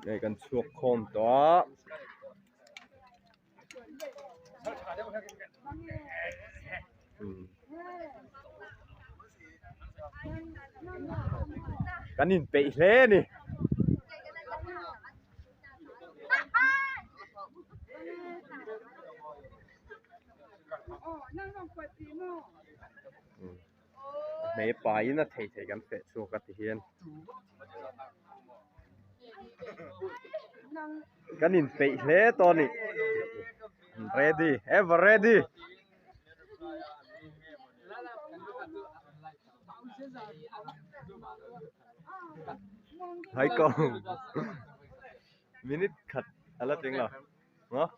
Hei kan chhuak khawm tawh a. Kan inpeih hle a ni. Hmei paiin a thei thei kan feh chhuak a ti hian kan inpeih hle tawh a ni ready ever ready. Hai ko minute khat a la tling lo maw.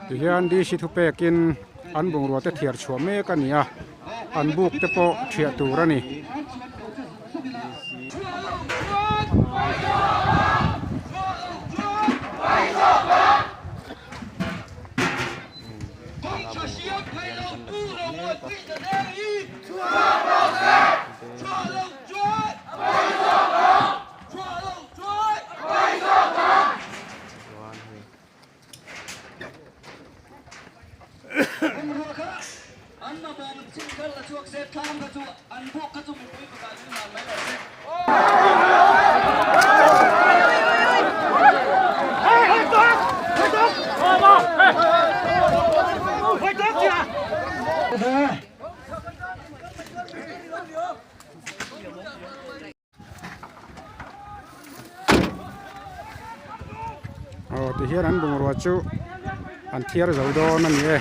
Tihian DC thupekin an bungrua te thiar chhuah mek a ni a, an buk te pawh thiah tur a ni. Aw tihian an bungrua chu an thiar zo dawn a ni e.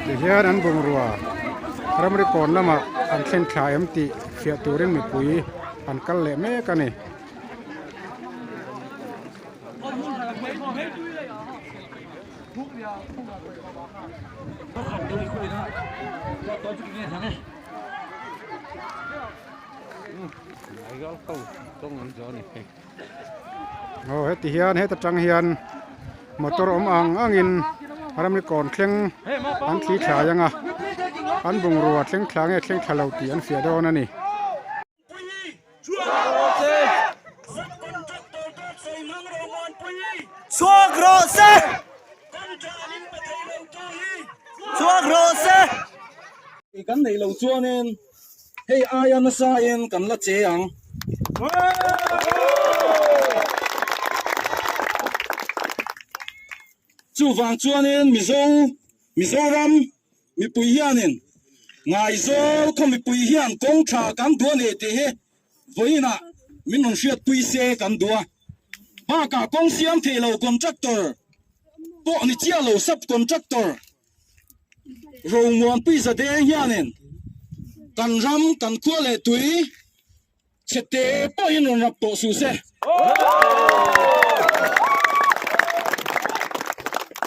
Tihian an bungrua ramri kawn lamah an thlen thla em tih fiah turin mipui an kal leh mek a ni. Aw heti hian heta tang hian motor awm ang angin ramri kawn thleng an thli thlai ang a an bungrua thleng thla nge thleng thla lo tih an fiah dawn a ni. Chhuak rawh se! Chhuak rawh se! Kan neih loh chuanin hei aia nasa in kan la che ang. Chuvang chuanin Mizo Mizoram mipui hianin Ngaizawl khaw mipui hian kawng tha kan duh a ni tih hi vawiinah min rawn hriatpui se kan duh a. Bakah kawng siam theih lo contractor pawh ni chiah lo sub contractor Romuanpui Zadeng hianin kan ram kan khua leh tui chhete pawhin rawn rap tawh suh se.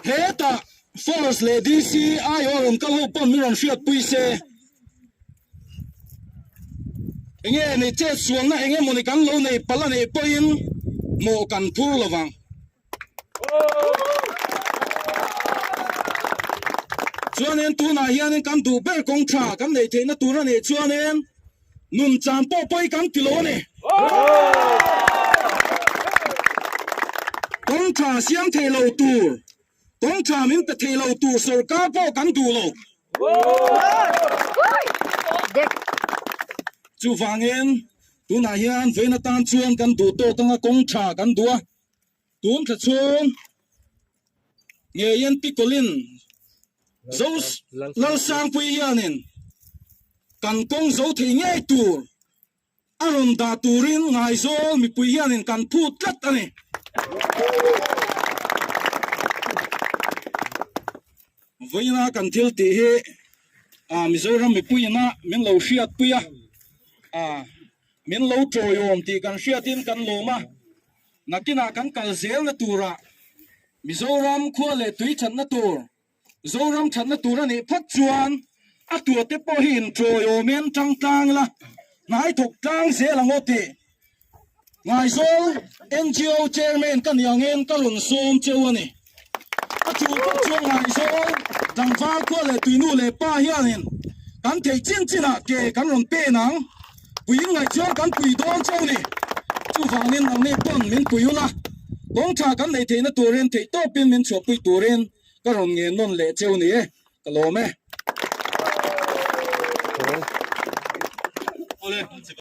Hetah Force leh DC aiawh rawn kal ho pawn min rawn hriatpui se. Enge nei chet sualna eng emawni kan lo nei palh a neih pawhin mawh kan phur lovang. Chuanin tunah hianin kan duh ber kawng tha kan neih theihna tur a nih chuanin nun chan pawh pawi kan ti lo a ni. Kawng tha siam thei lo tur, kawng tha min pe thei lo tur sorkar pawh kan duh lo. Chuvangin tunah hian vawiin atan chuan kan duh tawk anga kawng tha kan duh a. Tun thla chhung ngeiin Pi Colin Zo Lalsangpui hianin kan kawng zo thei ngei tur a rawn dah turin Ngaizawl mipui hianin kan phut tlat a ni. Vawiina kan thil tih hi Mizoram mipuiina min lo hriatpui a, min lo tawiawm tih kan hriatin kan lawm a. Nakinah kan kal zelna turah Mizoram khua leh tui thatna tur, Zoram thatna tur a nih phawt chuan a tuate pawh hi inṭawiawmin ṭang tlang ila, hnai thawk tlang zel ang aw tih Ngaizawl NGO Chairman ka nih angin ka rawn sawm cheu a ni. A ṭul phawt chuan Ngaizawl tlangval khua leh tui nu leh pa hianin kan theih chin chinah ke kan rawn pen ang. Puiin ngaih chuan kan pui dawn chauh ni. Chuvangin nangni pawn min pui ula, kawng tha kan neih theihna turin theihtawpin min chhuahpui turin ka rawn ngen nawn leh cheu ni e, ka lawm e.